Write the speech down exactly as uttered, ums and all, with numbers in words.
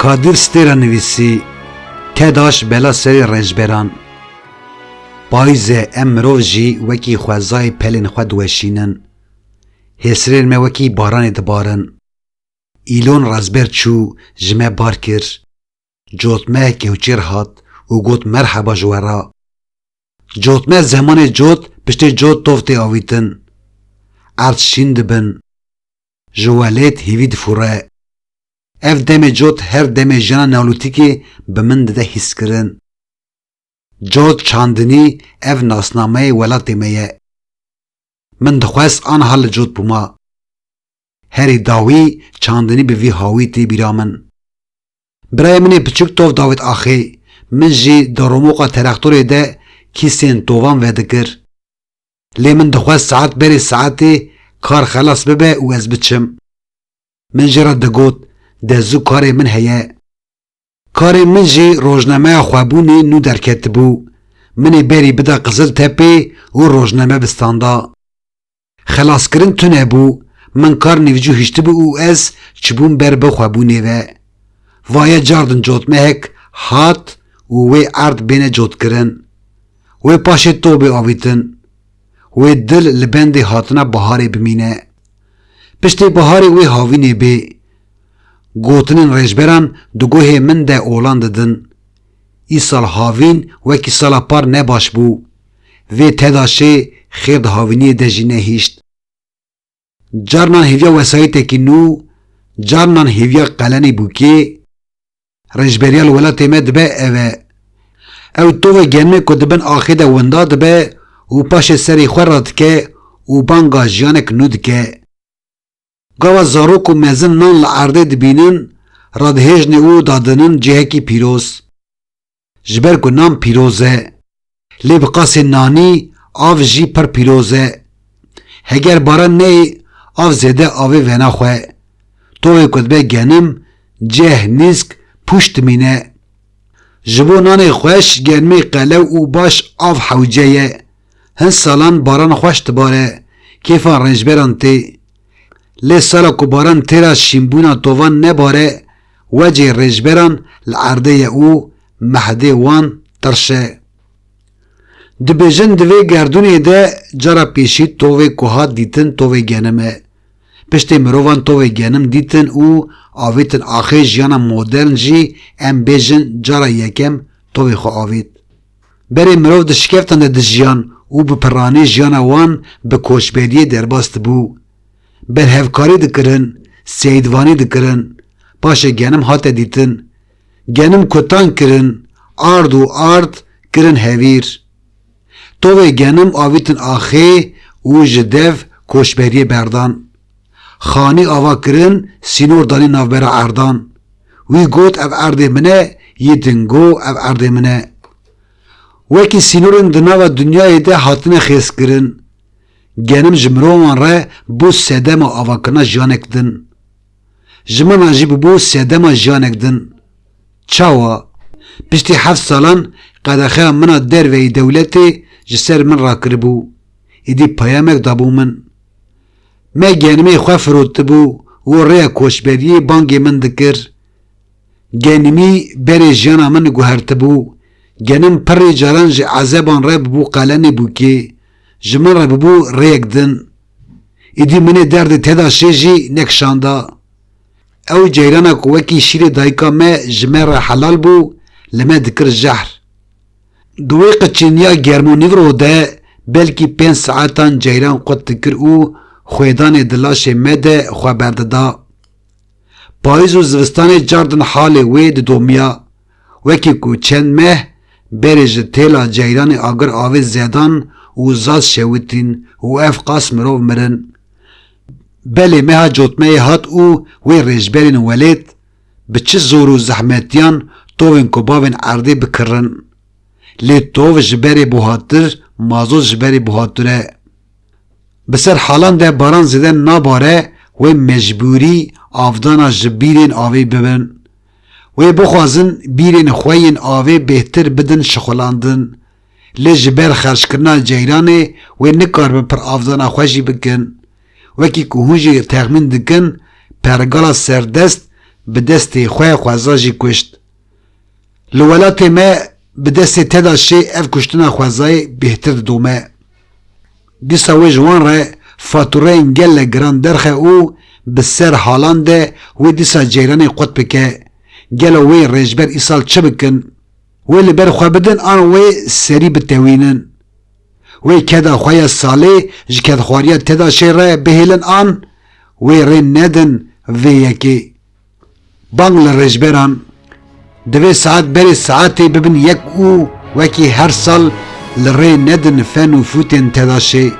Kadir Stêra nivîsî, TEDAŞ bela serê rêjberan. Payîz e, em mirov jî wekî xwezayê pelên xwe diweşînin. Hêsirên me wekî baranê dibarin. Îlon rezber çû, ji me bar kir. Cotme kewçêr hat û got, "Merheba ji we re." Cotme zemanê cot piştê cot tov tê avîtin. Erd şîn dibin. Ji welêt hêvî difûre. Ev demê cot her demê jiyana neolîtîkê bi min dide hîskirin. Cot çandinî ev nasnameyê welatê me ye. Min dixwest aniha li cot bûma. Herî dawî çandinî bi vî hawî tê bîra min. Birayê min ê piçûk tov davêt axê. Min jî di romoqa terextorê de kîsên tovan vedikir. Lê min dixwest saet berê saetê kar xelas bibe û ez biçim. Min jê re digot, "De zû karê min heye." Karê min jî rojnameya xwebûnê nû derketibû. Min ê berî bida Qiziltepê û rojname bistanda. Xelaskirin tune bû. Min kar nîvcû hiştibû û ez çibûm ber bi xwebûnê ve. Vaye cardin cotmehek hat û wê erd bêne cotkirin. Wê paşê tobê avîtin. Wê dil li bendê hatina baharê bimîne. Piştê baharê wê havînê bê. Gotinên rêjberan di guhê min de olan didin. Îsal havîn wekî sala par ne baş bû. Vê TEDAŞê xêr di havîniyê de jî nehîşt. Carnan hêviya wesayîtekî nû, carnan hêviya qelenî bûkê, rêjberiya li welatê me dibe ev e. Ew tovê genimê ku di bin axê de winda dibe û paşê serê xwe radike û banga jiyanek nû dike. Gava zarok û mezin nan li erdê dibînin, radihêjinê û dadinin cihekî pîroz. Ji ber ku nan pîroz e. Lê bi qasê nanî av jî pir pîroz e. Heger baran neyê, av zêde avê venaxwe. Tovê ku dibe genim, ceh, nîsk, pûç dimîne. Ji bo nanê xweş, genimê qelew û baş av hewce ye. Hin salan baran xweş dibare, kêfa rêjberan tê. Lê sala ku baran têra şînbûna tovan nebare, wecê rêjberan li erdê ye û mehdê wan tirş e. Dibêjin di vê gerdûnê de cara pêşî tovê ku hat dîtin tovê genim e. Piştê mirovan tovê genim dîtin û avêtin axê jiyana modern jî em bêjin cara yekem tovê xwe avêt. Berê mirov di şikeftan de dijiyan û bi piranî jiyana wan bi koçberiyê derbas dibû. Berhevkarî dikirin, seyidvanî dikirin. Paşê genim hate dîtin. Genim kutan kirin, ard û ard kirin hevîr. Tovê genim avîtin axê û ji dev koçberiyê berdan. Xanî ava kirin, sînor danî navbera erdan. Wî got, "Ev erdê min e", yê din got, "Ev erdê min e." Wekî sînorên di nava dinyayê de hatine xêzkirin. Genim ji mirovan re bû sedema avakirina jiyanek din. Ji min re jî bibû sedema jiyanek din. Çawa? Piştî heft salan qedexeya min a derveyî dewletê ji ser min rakiribû. Êdî peyamek dabû min. Me genimê xwe firotibû û rêya koçberiyê bangê min dikir. Genimî berê jiyana min guhertibû. Genim pirê caran ji ezeban re bibû qelenê bûkê. Ji min re bibû rêyek din. Êdî min ê derdê TEDAŞê jî nekişanda. Ew ceyrana ku wekî şîrê dayika me ji me re helal bû, li me dikir jehr. Di wê qiçîniya germ û nîvro de belkî pênc saetan ceyran qut dikir û xwêdanê di laşê me de xwe berdida. Payîz û zivistanê cardin halê wê didomiya. Wekî ku çend meh berê ji têla ceyranê agir avê zedan û zaz şewitîn û ev qas mirov mirin. Belê meha cotmeyê hat û wê rêjberên welêt bi çi zor û zehmetiyan tovên ku bavên erdê bikirin. Lê tov ji berê buhatir, mazot ji berê buhatir e. Bi ser halan de baran zêde nabare, wê mecbûrî avdana ji bîrên avê bibin. Wê bixwazin bîrên xwe yên avê bêhtir bidin şixulandin. Lê ji ber xerckirina ceyranê wê nikaribe pir avdana xwe jî bikin. Wekî ku hûn jî texmîn dikin, pergala serdest bi destê xwe xweza jî kuşt. Li welatê me bi destê TEDAŞê ev kuştina xwezayê bêhtir didome. Dîsa wê ji wan re fatûreyên gelek giran derxe û bi ser halan de wê dîsa ceyranê qut bike. Gelo wê rêjber îsal çi bikin? Wê li ber xwe bidin an wê serî bitewînin? Wê keda xwe ya salê ji kedxwariya TEDAŞê re bihêlin an wê rê nedin vê yekê? Bang li rêjberan, divê saet berê saetê bibin yek û wekî her sal li rê nedin fen û fûtên TEDAŞê.